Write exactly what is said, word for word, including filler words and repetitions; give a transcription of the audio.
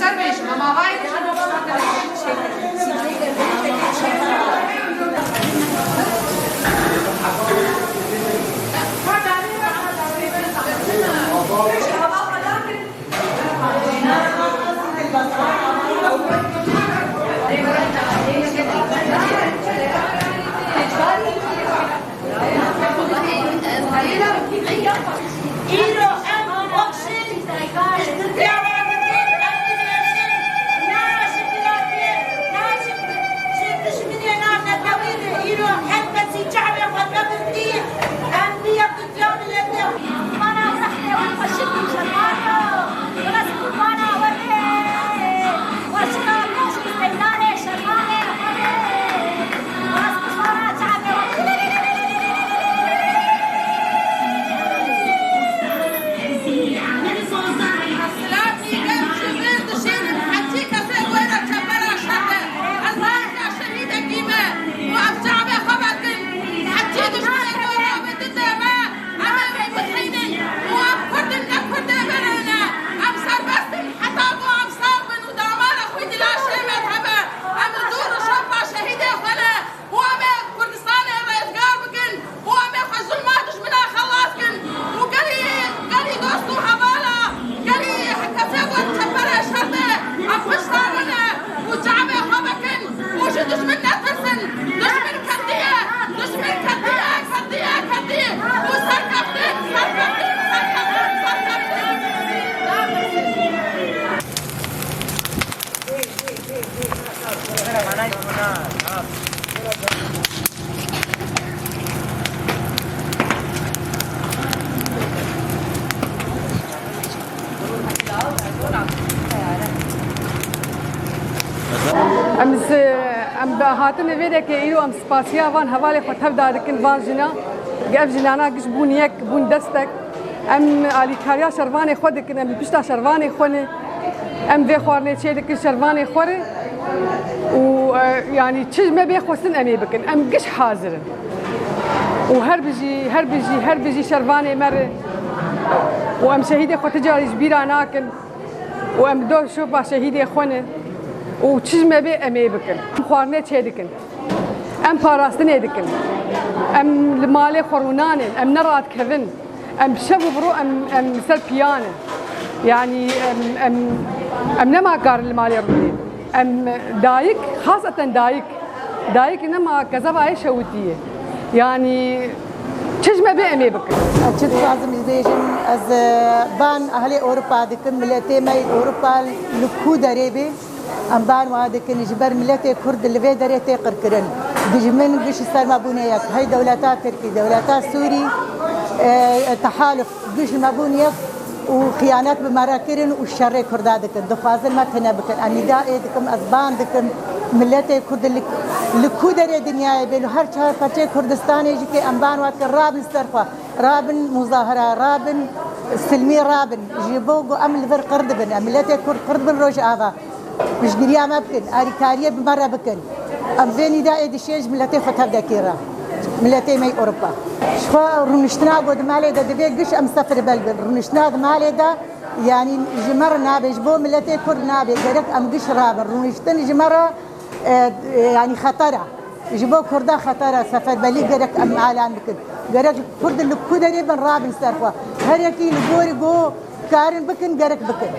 Ser bêjim, em avayê dişin. Îro em wek şêrî ji Tirkiya ve dikin, em dibêjin, na ji biratiyê, na ji, ji dijminê, na netewî re. Îro her kesî çavê xwe vebirtî, em bi yek Şehîdekî me û ev çavê xwe vekin. Hepçî dijminê ku navê din de me, em ê bixînin û em Kurd in, ne Kurdê berê ne. Em serbest in heta ku em sax bin û damara xwe di laşê me hebe. Em li dûr û şopa şehîdê xwe ne û em ê Kurdistanê rêzgar bikin û em ê xwe zulma dijmina xelas kin û gelî, gelî dost û hevala, gelî kesê ku di çepera şer de em pişta wan e û çavê xwe vekin û ji dijmin netirsin. Dijmin ketiye, dijmin ketiye, ketiye, ketiye û serkeftin, serkeftin, serkeftin, serkeftin. Em zi-, em bi hatinê vê dekê îro em spasiya van hevalê xwe tev dadikin, van jina. Ev jinana giş bûn yek, bûn destek. Em alîkariya şervanê xwe dikin, em li pişta şervanê xwe ne. Em vê xwarinê çê dikin şervanê xwe re. Û, e, yanî çi me bê xwestin em ê bikin. Em giş hazir in. Û her bijî, her bijî, her bijî şervanê me re. Û em şehîdê xwe ti carî ji bîra nakin. Û em do şopa şehîdê xwe ne. Û çi ji me bê em ê bikin. Em xwarinê çê dikin. Em parastinê dikin. Em li malê xwe rûnanên. Em ne radikevin. Em şev û bi ro em, em li ser piyan in. Yanî em, em, em nema karin li malê rûnên. Em dayik, xaseten dayik, dayik nema kezeba yê şewitî ye. Yanî çi ji me bê em ê bikin. Çi dixwazim bêjim, ez, e, ban ahlê Ewropa dikim, miletê me yê Ewropa li ku derê bê. Em ban wa dikin, ji ber miletê Kurd li vê derê tê qirkirin. Dijmin giş ser me bûne yek. Hey dewleta Tirkî, dewleta Sûrî, e, tehaluf giş me bûn yek û xiyanet bi me re kirin û şerê Kurda dikin. Dixwazin me tune bikin. Em nîdayê dikim, ez ban dikim. Miletê Kurd li, li ku derê dinyayê bê, li her çar perçeyê Kurdistanê jî ke em ban wa dikin, rabin ser xwe. Rabin muzahara, rabin silmî rabin. Ji bo ku em li vir qir dibin. Em miletê Kurd qir dibin Rojava. Piştgiriya me bikin, alîkariyê bi me re bikin. Em vê nîdayê dişê ji miletê xwe tev dekê re. Miletê me yê Ewropa. Ji xwe rûniştina ku di malê de divê giş em sefirbel bin. Rûniştina di malê de, yanî ji me re nabe, ji bo miletê Kurd nabe. Gerek em giş rabin. Rûniştin ji me re, e, e, yanî xeter e. Ji bo Kurda xeter e, seferbelî gerek em alan bikin. Gerek Kurd li ku derê bin rabin ser xwe. Her yekî li gorî ku karin bikin, gerek bikin.